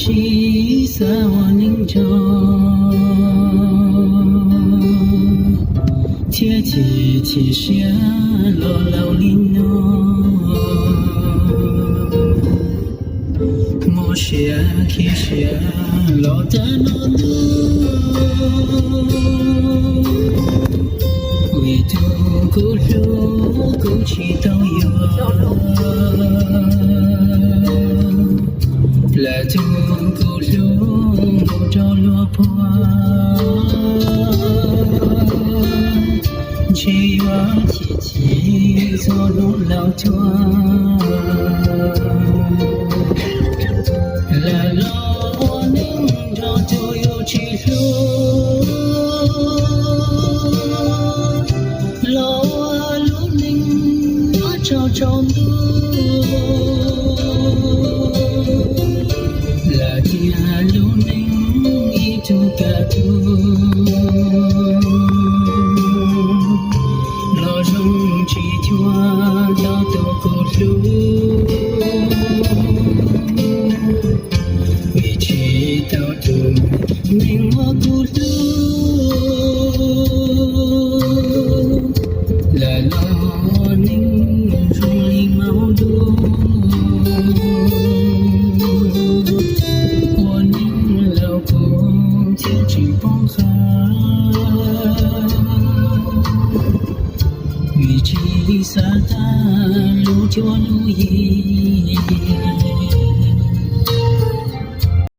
Tsis xav ua neej nrog thiab chim chim siab los laus li no. Muaj siab khi siab los tag no ntuj, vim tus kuv hlub kuv tsis tau yuav. Lam tus kuv hlub mus rau luag puag, ntshe yuav chim chim txog hnub laus tuag. Lam los ua neej nrog tus yus tsis hlub, los ua lub neej nyob tsaug tsaus ntuj. Lam cia lub neej ib tug kam tug, los zoo tsis cuag tau tus kuv hlub. Vim tsis tau tus neeg uas kuv hlub, lam los ua neej zoo li maum dub. Ua neej laus kuv thiaj tsis poob qab, vim tsis xav tag lub cuab lub yig.